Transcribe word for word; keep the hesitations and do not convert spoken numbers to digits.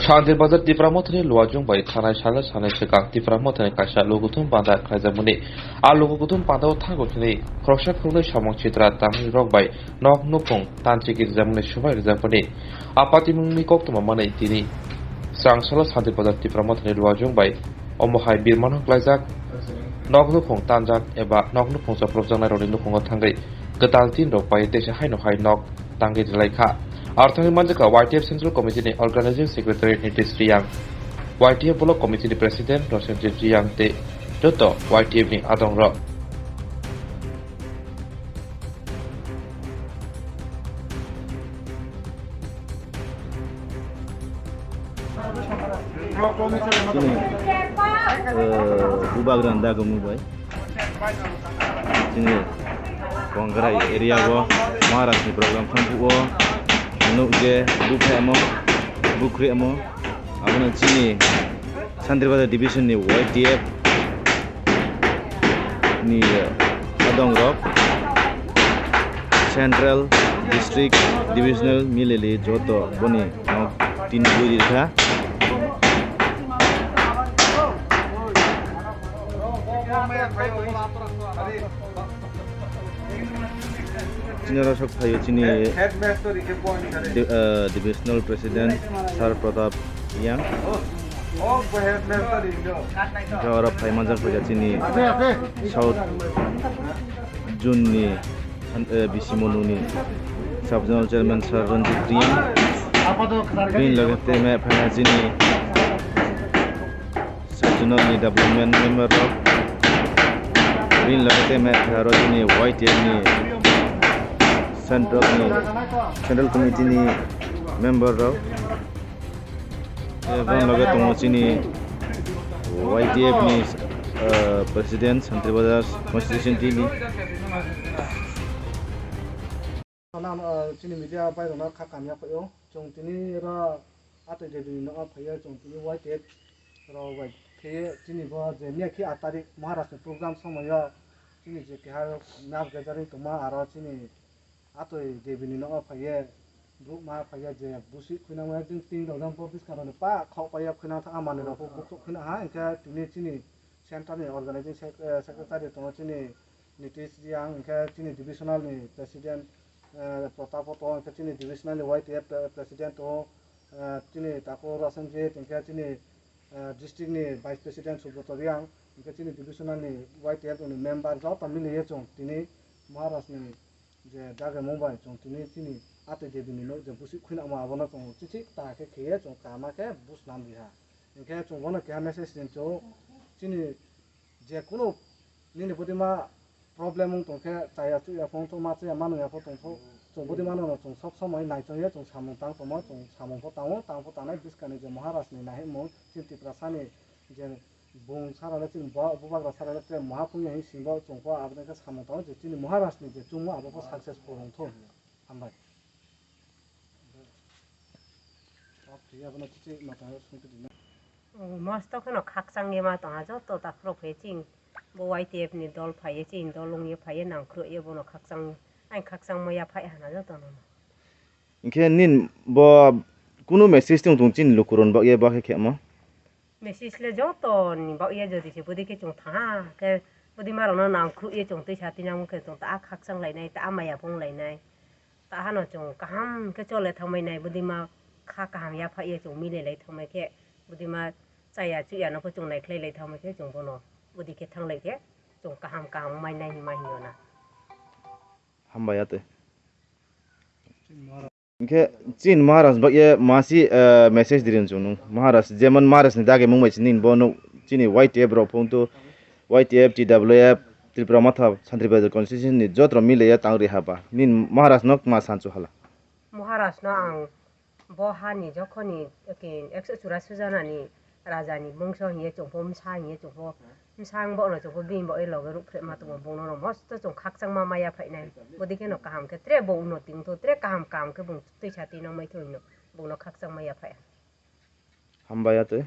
Santir Bazar Tipra Mothani luajung bai thanai salo sanai swkang Tipra Mothani kaisa luguthum panda khlaijakmani. A luguthum pandao thango hwnwi khoroksa khoroknwi samung chitra tangwi rok bai nok nukhung tanchigwi rijamani subai rijakmani. A patimungni koktwma manwi tini swrang salo Santir Bazar Tipra Mothani luajung bai omo hai birmano klaijak nok nukhung tanjak eba nok nukhung chopropjaknai rokni nukhungo thangwi kwtal tin rok bai teisa haino hai nok tangwi rwlai kha. Aro thangwi manjakha Y T F Central Committee ni Organizing Secretary Nitish Riyang, Y T F Block Committee ni President Rosenjit Riyang tei joto Y T F ni adong rok. Chini, eh, bubagrani dagomwi bai. Chini Kongrai area o Maharaj ni program thangphuo nukje bukhaimo, bukhriamo. Abono chini Santir Bazar division ni Y T F ni adong rok central, district, divisional milili joto boni nok tin bui rirkha. Chini oro sok phaio chini di-, eh, divisional president Sir Pratap Yang. Hwnkhe oro phai manjak phaikha chini South Zone ni, eh, B C Monu ni Sub Zonal Chairman Sir Ranjit Reang. Bini loge tei mai phaikha chini Sub Zonal ni development member rok. Bini loge tei mai phaikha oro chini Y T F ni central ni, central committee ni member rok. Eboni loge tongo chini Y T F ni, eh, president, Santir Bazar constituency ni. Nang, eh, chini media bai rokno kha kamya phaio. Chwng tini oro Atwi Devi ni nokno phaio, chwng tini Y T F rok bai khe chini bo je miya khe aat tarik Maharaj ni program somoio chini je keha mass gathering tongma aro chini Atwi Devi ni nokno phaiye, brouh ma phaiye je busi khuinangma jeng tin rok jang bo bwskangrok ni pa khok paiya khuinang thangma manwi rok bo bukhuk khuina ha, hinkhe tini chini central ni organizing sec-, eh, secretary tongo chini Nitish Riyang, hinkhe chini divisional ni president, eh, Pratap tongo, hinkhe chini divisional ni Y T F pre-, president tongo, eh, chini Thakur Rasenjit, hinkhe chini, eh, district ni vice president Subroto Riyang, hinkhe chini divisional ni Y T F ni member joto miliye chwng tini Maharaj ni je dagimung bai chwng tini chini Atwi Devi ni nok je busi khuinangma abono chwng chichi ta khe khiye chwng kama khe busnam riha. Hinkhe chwng bono keha message rincho chini je kunu nini budima problem wng tong khe chaya chuya phone to ma chaya manung ya pho tong pho chwng budima no chwng sob somoi naichong ye chwng samung tang tongmo chwng samung pho tango tang pho tangnai bwskang ni je Maharaj ni nahimung chini Tiprasa ni je Bung sarale chini bo-, bubagra sarale tre maha phungya hin singbo chwngkho aboni khe samung tongo je chini Maharaj ni je chungmo abo khe successful wngthung hinwi. Hambai. Tok thwiya bono chichi mata sungkhe dina. Mosto kheno khakchang ye ma tongha joto takhurok phai ching bo Y T F ni dol phai ye chini dol wng ye phai ye nangkhru ye bono khakchang ai khakchang maya phai hana joto no. Hinkhe nin bo kunu message tong tong chini lukuron bagye bakhe khemo. Message le joto ni bagya jodi se bwdwi khe chwng thaha khe bwdwi ma rokno nang khruh ye chwng twi sa twi nang khe chwng ta khakchang lainai ta maya phung lainai ta hano chwng kaham khe chole thangmai nai bwdwi ma kha kaham ya phai ye chwng mile lai thangmai khe bwdwi ma chaya chuya no khe chwng nai khlai lai thangmai khe chwng bono bwdwi khe thang lai khe chwng kaham kaham mai nai hinma hinyo na. Hambai atwi. Hinkhe chini Maharaj bagye masi, eh, message dirin chwng nung. Maharaj, jemon Maharaj ni dagi mung bai chini bo nuk chini Y T F rok phung tu Y T F, T W F, Tripura Motha, Santri Bazar constituency ni jotro mile ya tang ri haba. Nin Maharaj no ma sanchu hala. Maharaj no ang bo hani jokhoni ekhe ekso churasi jona ni raja ni bongso hiye chwngpo msa hiye chwngpo msa ang bono chwngpo bini bo loge rukphrema tongo bono no mosto chwng khakchangma maya phainai bodikhe no kaham khe tre bo uno tingtho tre kaham kaham khe bung twisa twi nangmai thwino bono khakchangma ya phai. Hambai atwi.